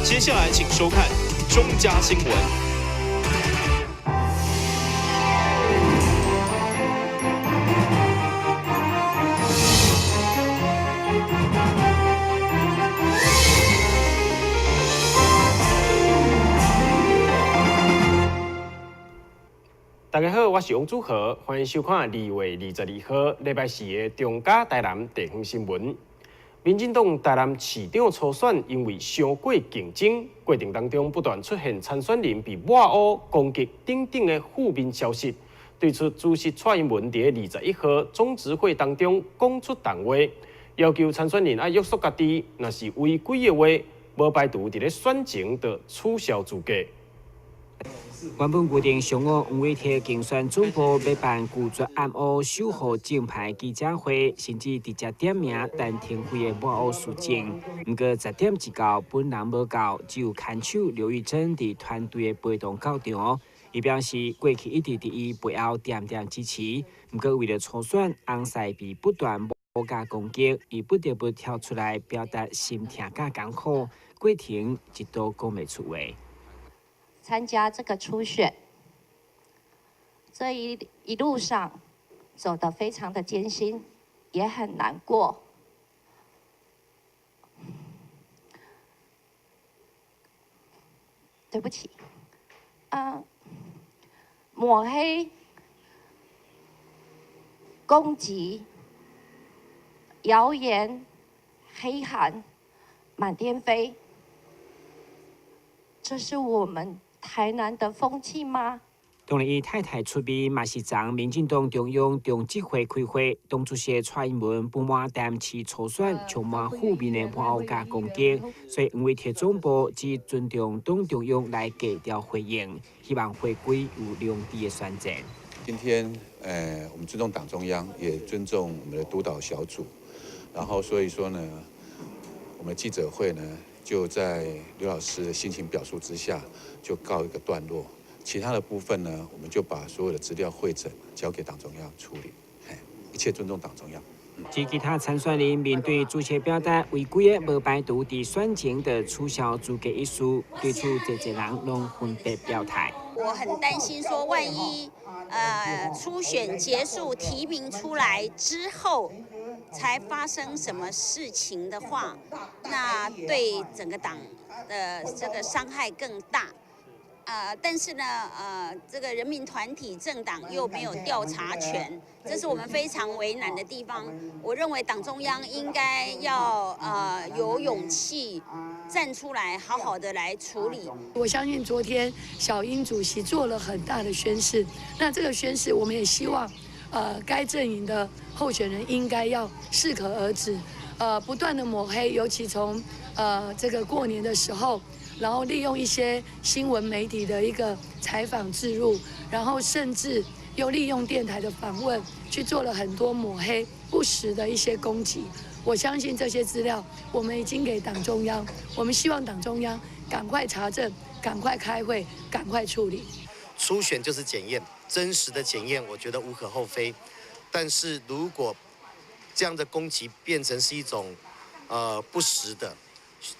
接下來請收看中嘉新聞。大家好，我是王祖豪，歡迎收看2月22號禮拜四的中嘉台南地方新聞。民進黨台南市長初選因為傷過競爭，過程當中不斷出現參選人被抹烏、攻擊等等的負面消息。對此，主席蔡英文佇21號總辭會當中講出重話，要求參選人愛約束家己，若是違規的話，無排除佇咧選前就取消資格。原本預定上午黃偉哲競選總部欲辦拒絕暗烏守護正牌記者會，甚至直接點名陳亭妃的抹烏事件。毋過10點一到，本人無到，只有牽手劉玉珍佇團隊的陪同到場。伊表示過去一直佇伊背後恬恬支持，毋過為著初選，翁婿被不斷抹佮攻擊，伊不得不跳出來表達心痛佮艱苦，過程一度講袂出話。參加這個初選，這一路上走得非常的艱辛，也很難過。對不起，抹黑、攻擊、謠言、黑函滿天飛，這是我們台南的風氣嗎？當然，伊太太出面嘛是昨民進黨中央中執會開會，黨主席蔡英文不滿台南市初選充滿負面的抹烏佮攻擊，所以黃偉哲總部只尊重黨中央來低調回應，希望回歸有良知的選戰。今天，我們尊重黨中央，也尊重我們的督導小組，然後所以說呢，我們記者會呢，就在劉老師的心情表述之下，就告一個段落。其他的部分呢，我們就把所有的資料彙整，交給黨中央處理。一切尊重黨中央。至其他參選人面對主席表達違規的，無排除佇選前就取消資格一事，對此濟濟人攏分別表態。我很擔心，說萬一初選結束提名出來之後，才發生什麼事情的話，那對整個黨的這個傷害更大。但是呢，這個人民團體政黨又沒有調查權，這是我們非常為難的地方。我認為黨中央應該要有勇氣站出來，好好的來處理。我相信昨天小英主席做了很大的宣示，那這個宣示我們也希望，該陣營的候選人應該要適可而止，不斷的抹黑，尤其從這個過年的時候。然後利用一些新聞媒體的一個採訪置入，然後甚至又利用電台的訪問去做了很多抹黑、不實的一些攻擊。我相信這些資料我們已經給黨中央，我們希望黨中央趕快查證、趕快開會、趕快處理。初選就是檢驗，真實的檢驗，我覺得無可厚非。但是如果這樣的攻擊變成是一種，不實的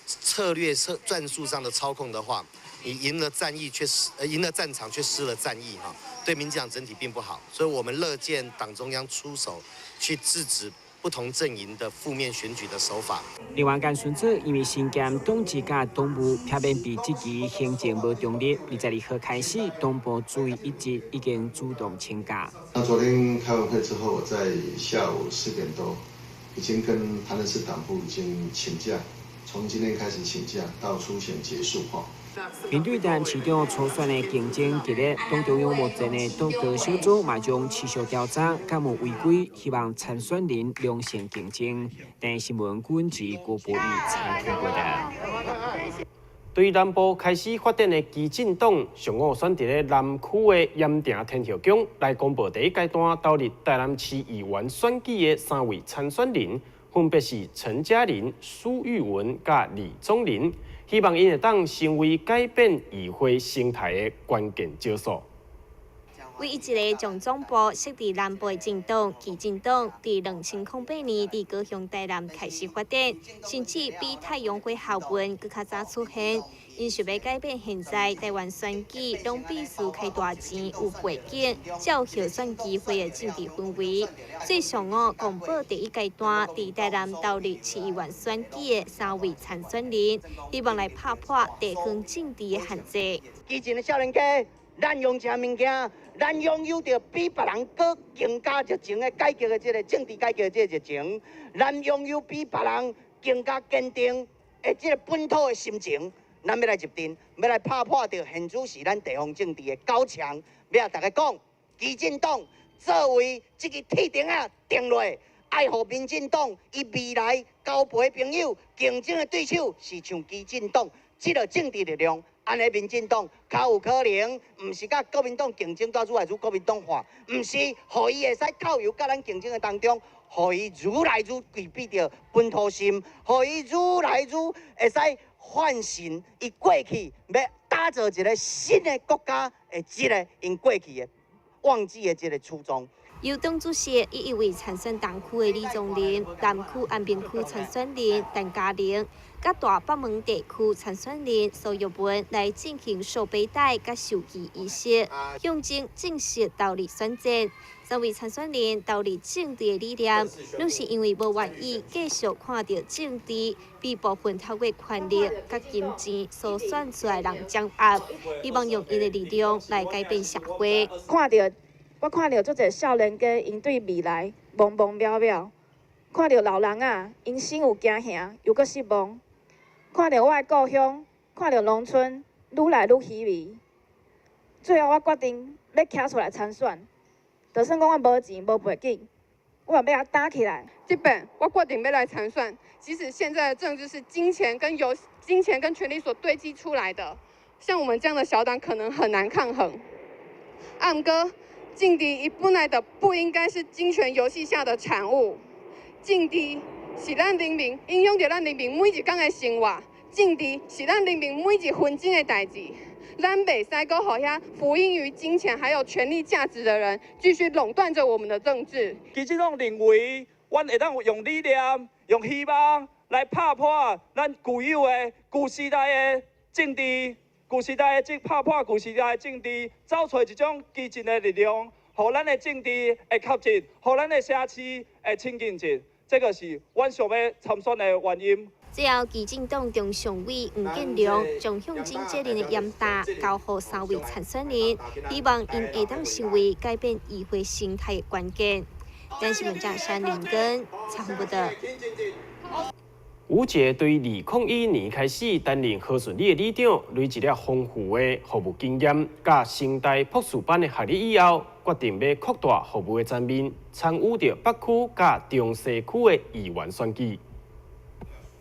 策略、策戰術上的操控的話，你贏了戰役卻失，贏了戰場卻失了戰役，哈，對民進黨整體並不好。所以我們樂見黨中央出手去制止不同陣營的負面選舉的手法。另外，江順祖因為身兼董事佮黨務，避免被質疑行政無中立。22號開始，黨部主委一職已經主動請假。那昨天開完會之後，我在下午4點多已經跟台南市黨部已經請假。從今天開始請假到初選結束，哈。面對台南市長初選的競爭激烈，黨中央目前的督導小組嘛將持續調查，敢有違規，希望參選人良性競爭。台視新聞郭文吉、郭博宇採訪報導。對南部開始發展的基進黨，上午選佇咧南區的鹽埕天后宮來公布第一階段投入台南市議員選舉的3位參選人。分別是陳嘉玲、蘇玉文佮李宗霖，希望𪜶會當成為改變議會生態的關鍵招數。唯一一个將總部設佇南部的政黨，基進黨，佇2008年佇高雄、台南開始發展，甚至比太陽花學運閣較早出現。𪜶想欲改變現在台灣選舉攏必須開大錢、有背景，才有票選機會的政治氛圍。所以上午公布第一階段佇台南投入市議員選舉的三位參選人，希望來拍破地方政治的限制。基進的少年家，咱用啥物件？咱擁有著比別人閣更加熱情的改革的這个政治改革的這个熱情，咱擁有比別人更加堅定的這个本土的心情。咱欲來入陣，欲來拍破著現此時咱地方政治的高牆。欲共大家講，基進黨作為這个鐵釘仔釘落，愛予民進黨伊未來交陪朋友競爭的對手是像基進黨這个政治力量。按呢民進黨較有可能，毋是佮國民黨競爭到愈來愈國民黨化，毋是予伊會使透由佮咱競爭的當中，予伊愈來愈具備著本土心，予伊愈來愈會使喚醒伊過去欲打造一个新的國家的這个𪜶過去的忘記的這个初衷。由黨主席以一位參選東區的李宗霖、南區安平區參選人陳嘉玲、佮大北門地區參選人蘇玉文來進行授背帶佮授旗儀式，象徵正式投入選戰。三位參選人投入政治的理念，攏是因為無願意繼續看著政治被部分透過權力佮金錢所選出來的人掌握，希望用𪜶的力量來改變社會。看著我看著足濟少年家，𪜶對未來茫茫渺渺；看著老人仔，𪜶心有驚嚇，又閣失望；看著我的故鄉，看著農村愈來愈稀微。最後，我決定欲徛出來參選，就算講我無錢無背景，我嘛欲共擔起來。這擺我決定欲來參選，即使現在的政治是金錢跟有金錢跟權力所堆積出來的，像我們這樣的小黨可能很難抗衡。啊毋過，政治伊本來就不應該是金權遊戲下的產物，政治是咱人民影響著咱人民每一工的生活，政治是咱人民每一分鐘的代誌。咱袂使閣予遐服膺於金錢還有權力價值的人繼續壟斷著我們的政治。基進黨認為，阮會當用理念、用希望來拍破咱舊有的舊時代的政治。舊時代的政拍破舊時代的政治，走出一種基進的力量，予咱的政治會較直，予咱的社區會親近一。這个是阮想欲參選的原因。最後，基進黨中常委黃建良將象徵責任的煙彈交予三位參選人，希望𪜶會當成為改變議會生態的關鍵。電視記者山林根採訪報導。吳捷對2001年開始擔任和順里的里長，累積了豐富的服務經驗，佮成大博士班的學歷以後，決定欲擴大服務的層面，參與著北區佮中西區的議員選舉。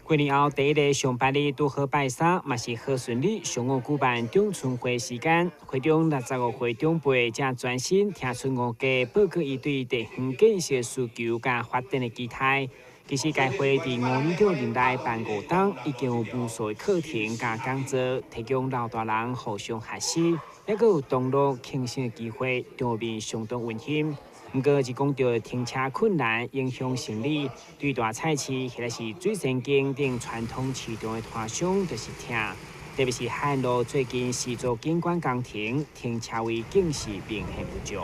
過年後第一个上班日拄好拜三，嘛是和順里上午舉辦長春會時間，會中65歲長輩正專心聽出吳家報告伊對地方建設需求佮發展的期待。其實該會佇吳里長任內辦五檔，已經有無數的課程佮講座，提供老大人互相學習，猶閣有同樂慶生的機會，場面相當溫馨。毋過，一講著停車困難影響生理，對大菜市或者是水仙宮等傳統市場的攤商就是疼。特別是海岸路最近試做景觀工程，停車位更是明顯不足。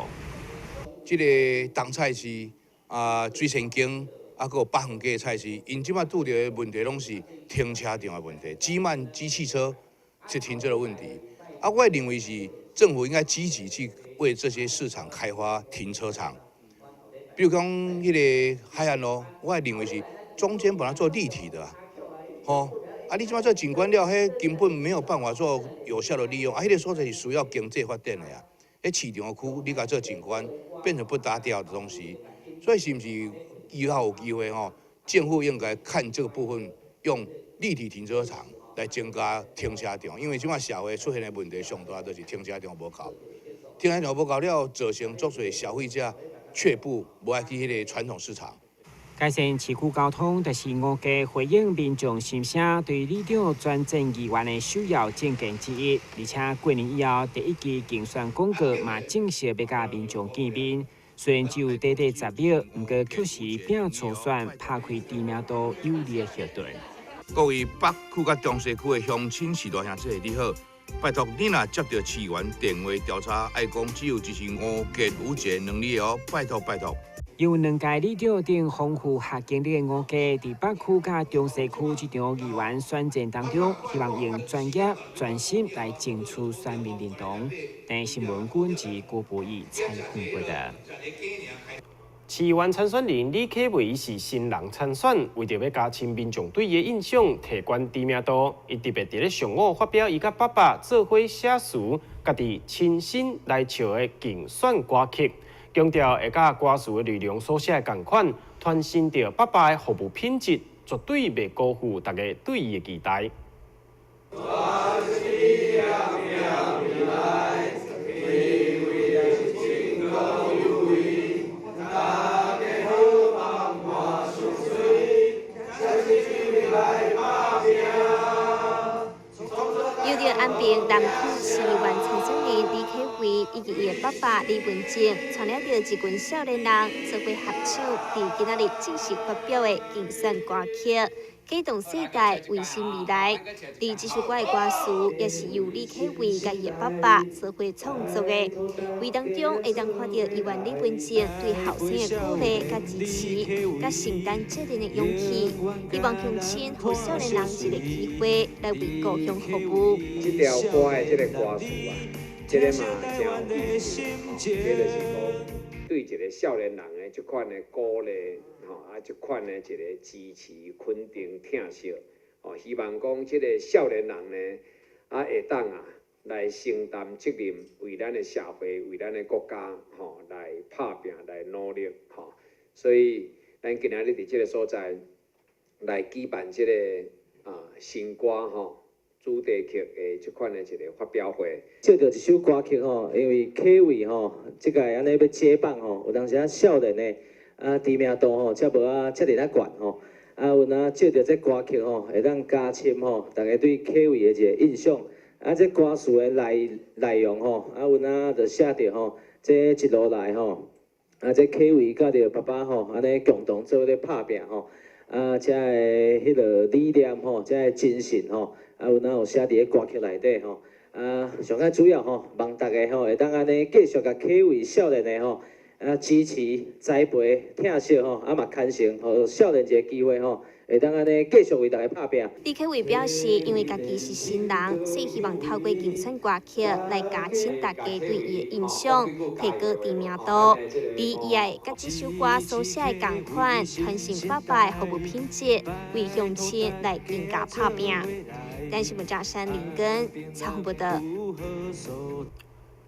這个東菜市啊，水仙宮。啊，閣有北園街菜市，𪜶這擺拄著的問題攏是停車場的問題，擠滿機汽車去停車的問題。啊，我認為是政府應該積極去為這些市場開發停車場。比如講，彼个海岸路，我認為是中間把它做立體的，吼。啊，你這擺做景觀了，彼根本沒有辦法做有效的利用。啊，彼个所在是需要經濟發展的啊。彼市場區你共做景觀，變成不搭調的東西，所以是毋是？以後有機會吼，政府應該看這個部分，用立體停車場來增加停車場，因為這擺社會出現的問題上大就是停車場無夠，停車場無夠了，造成足濟消費者卻步，無愛去彼个傳統市場。改善市區交通，就是吳傑回應民眾心聲，對里長轉戰議員的首要政見之一。而且過年以後，第一期競選廣告嘛正式欲佮民眾見面。雖然只有短短10秒，毋過卻是拼初選拍開知名度有力的後盾。各位北區佮中西區的鄉親序大兄姊，你好，拜託你若接著市議員電話調查，愛講只有支持吳傑吳捷兩字哦，拜託拜託。有兩屆里長等豐富學經歷的吳傑，佇北區佮中西區這場議員選戰當中，希望用專業、專心來爭取選民認同。台新聞軍是郭博義採訪報導。市議員參選人李啟維是新人參選，為著欲加深民眾對伊的印象，提懸知名度，伊特別佇咧上午發表伊佮爸爸做伙寫詞，家己親身來唱的競選歌曲。強調會佮歌詞的內容所寫的仝款，傳承著爸爸的服務品質，絕對袂辜負大家對伊的期待。由著安平南區市議員參選人李啟維以及伊的爸爸李文正，帶領著一群少年人做伙合唱，佇今仔日正式發表的競選歌曲《啟動世代維新未來》。佇這首歌的歌詞，也是由李啟維佮伊的爸爸做伙創作的。為當中會當看著議員李文正對後生的鼓勵佮支持，佮承擔責任的勇氣，希望鄉親予少年人一個機會來為故鄉服務。這條歌的這個歌詞啊，這个嘛誠有意思吼，這就是講對一個少年人的這款的鼓勵，吼啊，這款的一個支持、肯定、疼惜，吼，希望講這個少年人呢，啊會當啊來承擔責任，為咱的社會、為咱的國家，吼來拍拚、來努力，吼。所以，咱今仔日佇這個所在來舉辦這個啊新歌吼。主題曲的這款的一個發表會。借著這首歌曲吼，因為啟維吼，這屆按呢欲接棒吼，有當時仔少年的啊知名度吼，才無啊遮爾仔懸吼。啊，有影借著這歌曲吼，會當加深吼，大家對啟維的一個印象。啊，這歌詞的內容吼，啊，有影就寫著吼，這一路來吼，啊，這啟維佮著爸爸吼，按呢共同做伙咧拍拚吼，啊，這个彼个理念吼，這个精神吼。啊，有哪有寫佇咧歌曲內底吼？啊，上較主要吼，望大家吼會當按呢繼續共啟維少年的吼啊支持、栽培、疼惜吼，啊嘛牽成，予少年一個機會吼，會當按呢繼續為大家拍拚。李啟維表示，因為家己是新人，所以希望透過競選歌曲來加深大家對伊的印象，提高知名度。而伊會佮這首歌所寫的仝款，傳承爸爸的服務品質，為鄉親來更加拍拚。台視新聞張林根採訪報導。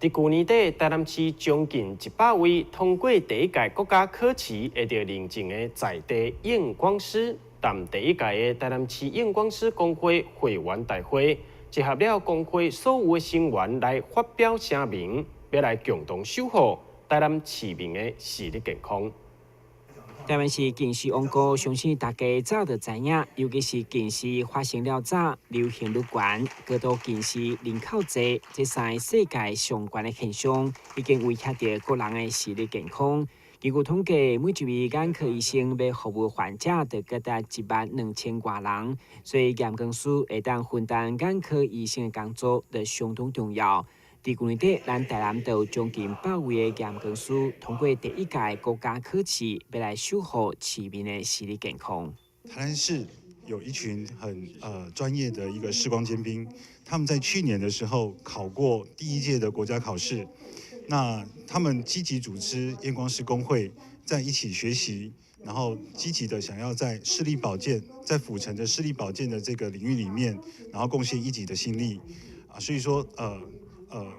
佇舊年底，台南市將近100位通過第一屆國家考試會著認證的在地驗光師，擔第一屆的台南市驗光師公會會員大會，集合了公會所有的成員來發表聲明，欲來共同守護台南市民的視力健康。台灣市近視王國，相信大家早就知影，尤其是近視發生了早，流行率懸，高度近視人口濟，這三个世界上懸的現象，已經威脅著國人的視力健康。根據統計，每一位眼科醫生欲服務患者，就高達1萬2千外人，所以驗光師會當分擔眼科醫生的工作，就相當重要。佇舊年底，咱台南就有將近100位的驗光師通過第一屆國家考試，欲來守護市民的視力健康。台南市有一群很專業的一個視光尖兵，他們在去年的時候考過第一屆的國家考試，那他們積極組織驗光師公會，在一起學習，然後積極的想要在視力保健，在府城的視力保健的這個領域裡面，然後貢獻一己的心力啊，所以說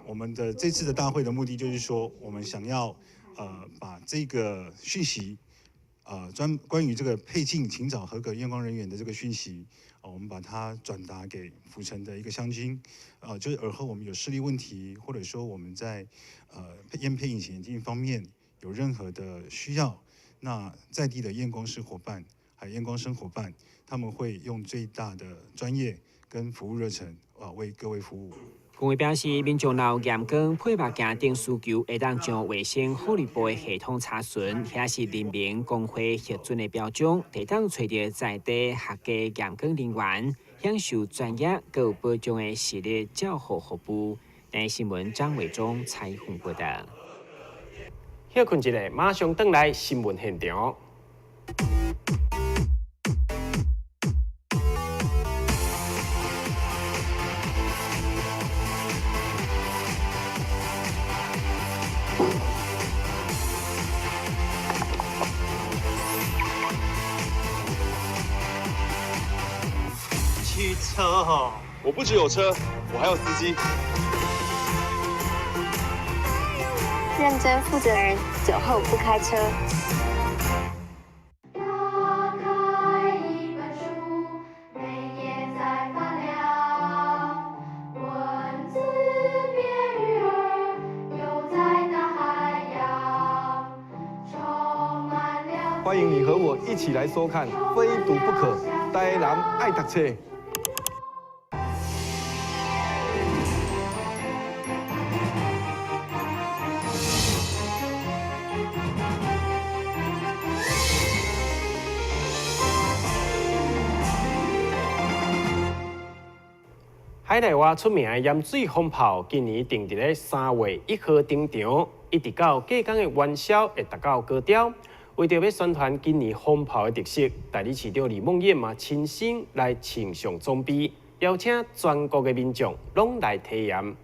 我們的這次的大會的目的就是說，我們想要把這個訊息，專關於這個配鏡請找合格驗光人員的這個訊息，我們把它轉達給府城的一個鄉親，就是爾後我們有視力問題，或者說我們在驗配隱形眼鏡方面有任何的需要，那在地的驗光師夥伴，還有驗光生夥伴，他們會用最大的專業跟服務熱忱啊，為各位服務。公會表示，民眾若有驗光、配目鏡等需求，會當將衛生福利部的系統查詢，遐是人民公會核准的標準，會當揣著在地合格驗光人員，享受專業閣有保障的視力照護服務。台視新聞張偉忠採訪報導。歇睏一下，馬上轉來新聞現場。汽車哦，我不只有車，我還有司機。認真負責人，酒後不開車。打開一本書，每頁在發亮，文字變魚兒，游在大海洋，充滿了。歡迎你和我一起來收看《非讀不可》，台南愛讀冊。海內外出名的鹽水蜂炮，今年定佇咧3月1號登場，一直到隔工的元宵會達到高潮。為著欲宣傳今年蜂炮的特色，代理市長李孟諺嘛親身來呈上裝備，邀請全國的民眾攏來體驗。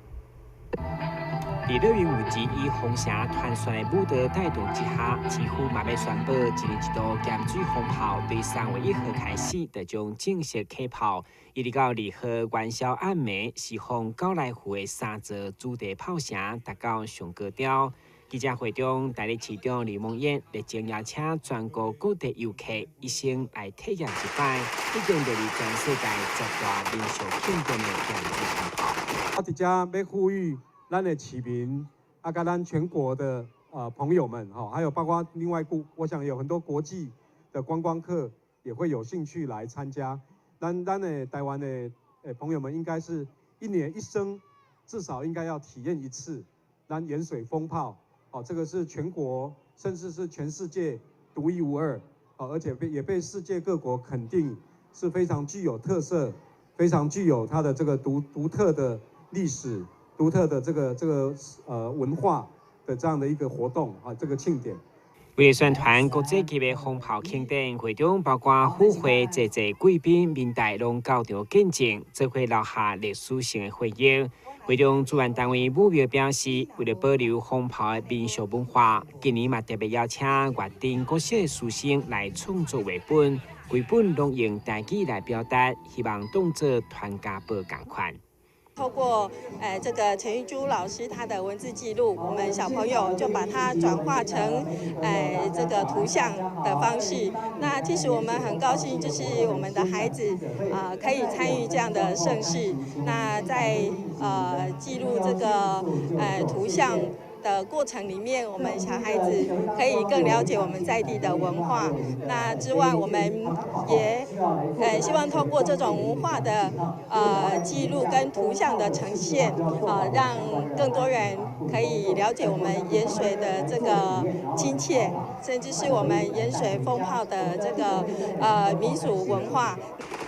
佇樂園位置以風城團選的舞蹈帶動之下，市府嘛欲宣布一年一度鹹水蜂炮對3月1號開始就將正式啟跑，一直到2號元宵暗暝，是風九內湖的三座主題炮城達到上高潮。記者會中，代理市長李孟諺熱情邀請全國各地遊客一生來體驗一擺，已經列入全世界10大民俗慶典的鹹水蜂炮。我佇遮欲呼籲咱的市民，啊，佮咱全國的朋友們，吼，還有包括另外國，我想有很多國際的觀光客也會有興趣來參加。咱的台灣的朋友們，應該是一年一生至少應該要體驗一次咱鹽水蜂炮，哦，這個是全國甚至是全世界獨一無二，哦，而且也被世界各國肯定是非常具有特色、非常具有它的這個獨特的歷史。獨特的這個文化的這樣的一個活動啊，這個慶典。為了宣傳國際級的蜂炮慶典，會中包括府會濟濟貴賓、民代攏到場見證，做伙留下歷史性的回憶。會中主辦單位武廟表示，為了保留蜂炮的民俗文化，今年嘛特別邀請粵頂國小的師生來創作繪本，規本攏用台語來表達，希望當作傳家寶仝款。透過這個陳玉珠老師他的文字記錄，我們小朋友就把它轉化成這個圖像的方式。那其實我們很高興，就是我們的孩子啊可以參與這樣的盛事。那在記錄這個圖像的過程裡面，我們小孩子可以更了解我們在地的文化。那之外，我們也希望透過這種文化的記錄跟圖像的呈現，讓更多人可以了解我們鹽水的這個親切，甚至是我們鹽水蜂炮的這個民俗文化。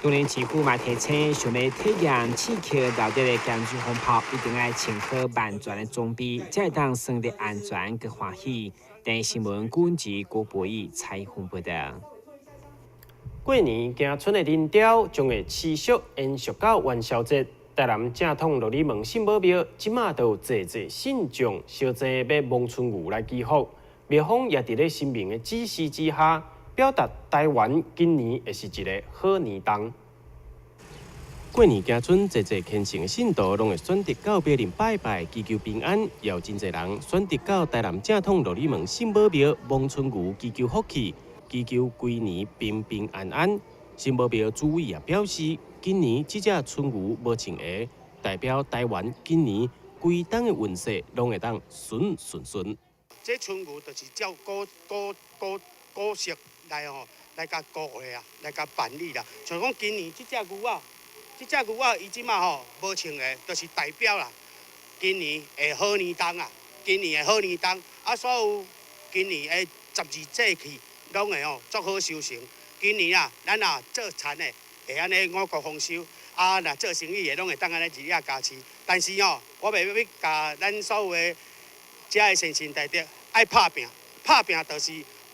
當然，市府嘛提醒，想欲體驗刺客熱烈的鹹水蜂炮，一定愛穿好萬全的裝備，才會當算得安全閣歡喜。電視新聞郭文郭博義採訪報導。過年行春的人潮將會持續延續到元宵節。台南正統琉璃門聖母廟，這馬就有濟濟信眾相爭欲摸春牛來祈福。廟方也佇咧神明的指示之下，表達台灣今年會是一個好年冬。過年行春，濟濟虔誠的信徒攏會選擇到廟裡拜拜，祈求平安。也有真濟人選擇到台南正統琉璃門聖母廟摸春牛，祈求福氣，祈求規年平平安安。聖母廟主委也表示，今年這隻春牛無穿鞋，代表台灣今年規冬的運勢攏會當順順順。這春牛就是照古古色來吼，來共鼓勵啊，來共辦理啦。像講今年這隻牛仔，這隻牛仔伊這馬吼無穿的，就是代表啦，今年的好年冬啊，今年的好年冬啊，所有今年的十二節氣攏會吼足好收成。今年啊，咱若做田的會按呢五穀豐收，啊，若做生意的攏會當按呢日夜加持。但是吼，我袂欲共咱所有的遮的先進大德愛拍拚，拍拚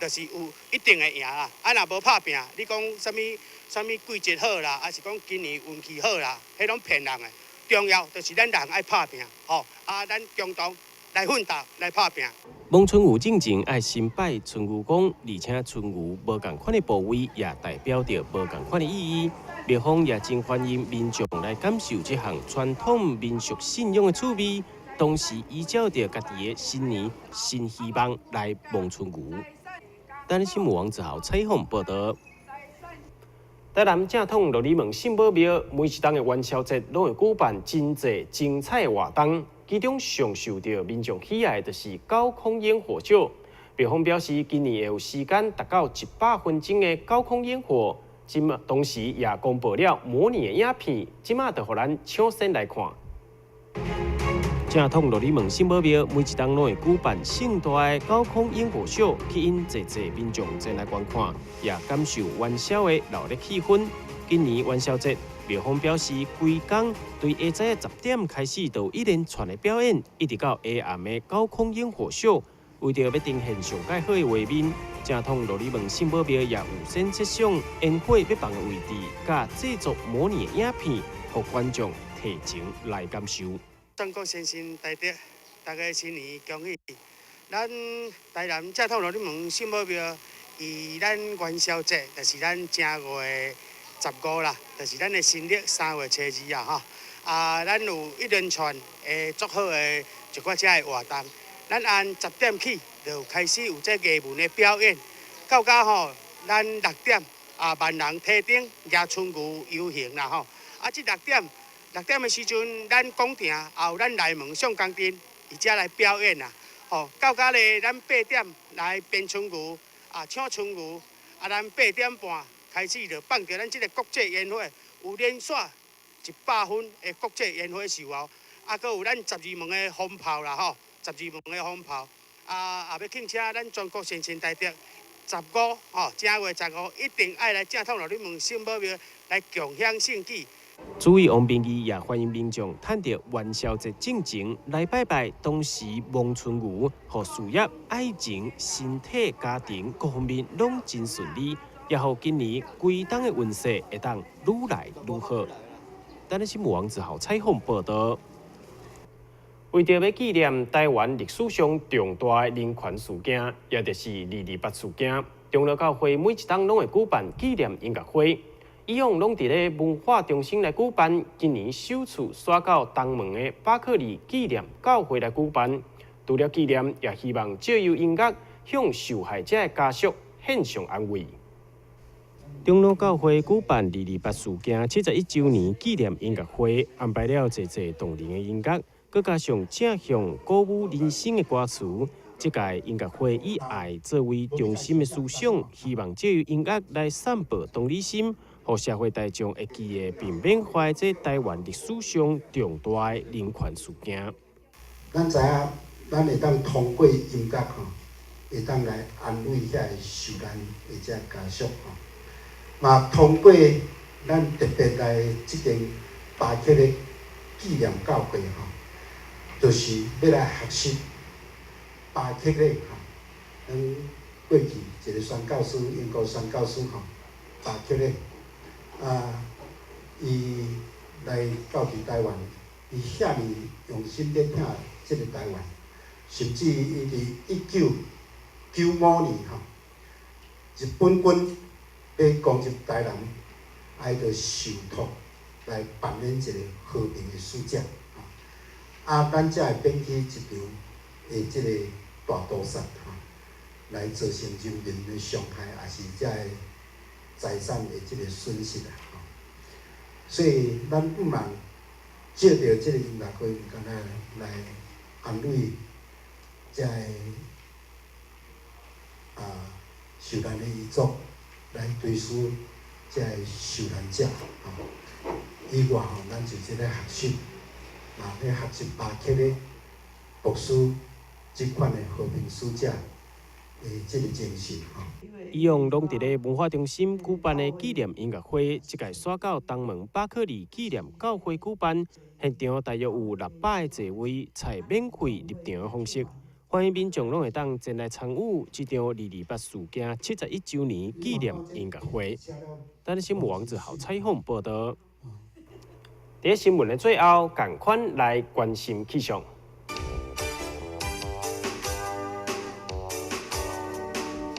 就是有一定會贏啦。啊，若無拍拚，你講啥物啥物季節好啦，抑是講今年運氣好啦，彼攏騙人的。重要就是咱人愛拍拚，吼啊，咱共同來奮鬥，來拍拚。望春牛進前愛先拜春牛公，而且春牛無仝款的部位，也代表著無仝款的意義。廟方也真歡迎民眾來感受這項傳統民俗信仰的趣味，同時依照著家己的新年新希望來望春牛。台新聞王子豪採訪報導。台南正統琉璃門聖母廟每一冬的元宵節攏會舉辦真濟精彩的活動，其中上受著民眾喜愛的就是高空煙火秀。廟方表示，今年會有時間達到100分鐘的高空煙火，這馬同時也公布了模擬的影片，這馬就予咱搶先來看。正統琉璃門聖母廟每一冬攏會舉辦盛大的高空煙火秀，吸引濟濟民眾前來觀看，也感受元宵的熱鬧氣氛。今年元宵節，廟方表示，規工對下早10點開始，就有一連串的表演，一直到下暗的高空煙火秀。為著欲呈現上蓋好的畫面，正統琉璃門聖母廟也預先設想煙火欲放的位置，佮製作模擬的影片，予觀眾提前來感受。全國先進大德，大家新年恭喜！咱台南正統琉璃門聖母廟，伊咱元宵節就是咱正月15啦，就是咱的新曆3月初2啊，吼！啊，咱有一連串的足好的一寡遮的活動。咱按10點起就開始有這藝文的表演，到甲吼咱6點啊，萬人提燈舉春牛遊行啦吼！啊，這六點。6點的時陣，咱廣場也有咱內門上江鎮佇遮來表演啦。吼，到甲咧，咱8點來鞭春牛，啊，搶春牛，啊，咱8點半開始就放著咱這个國際煙火，有連續100分的國際煙火秀哦，啊，閣有咱十二門的風炮啦吼，十二門的風炮，啊，也欲慶請咱全國先進大德十五吼，正月十五一定愛來正統琉璃門聖母廟來共享盛舉。主委王明義也歡迎民眾趁著元宵節進前來拜拜，同時望春牛，予事業、愛情、身體、家庭各方面攏真順利，也予今年規冬的運勢會當愈來愈好。台新聞王子豪採訪報導。為著欲紀念台灣歷史上重大的人權事件，也就是二二八事件，長老教會每一冬攏會舉辦紀念音樂會。以往攏佇咧文化中心來舉辦，今年首次徙到東門的巴克利紀念教會來舉辦。除了紀念，也希望藉由音樂向受害者的家屬獻上安慰。長老教會舉辦二二八事件71週年紀念音樂會，安排了濟濟動人的音樂，閣加上正向鼓舞人心的歌詞。這屆音樂會以愛作為中心的思想，希望藉由音樂來散播同理心，予社會大眾會記得並緬懷這台灣歷史上重大的人權事件。咱知影，咱會當通過音樂吼，會當來安慰遐个受難的這家屬吼。嘛，通過咱特別來這間巴克的紀念教會吼，就是欲來學習巴克的吼，咱過去一个宣教師，英國宣教師吼，巴克的。啊，伊來到佇台灣，伊遐爾用心咧疼這个台灣，甚至伊佇1995年吼，日本軍欲攻入台南，伊就受託來扮演一个和平的使者，啊，咱才會免去一場的這个大屠殺吼，來造成人民的傷害，也是這个財產的這个損失啊！所以咱毋茫藉著這个音樂會，敢若來安慰這个啊受難的遺族來追思這个受難者吼。以外吼，咱就是咧學習，嘛咧學習巴克的牧師這款的和平使者的這个精神吼。以往攏佇咧文化中心舉辦的紀念音樂會，這屆徙到東門巴克利紀念教會舉辦，現場大約有600个座位，採免費入場的方式，歡迎民眾攏會當前來參與這場228事件71週年紀念音樂會。台視新聞王子豪採訪報導。佇新聞的最後，仝款來關心氣象。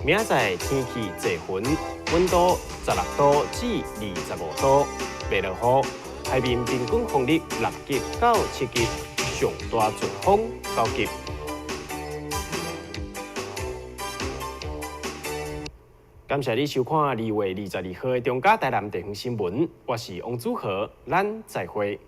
明仔載天氣濟雲，溫度16度至25度，袂落雨。海面平均風力6級到7級，上大陣風9級。感謝你收看2月22號的中嘉台南地方新聞，我是王祖豪，咱再會。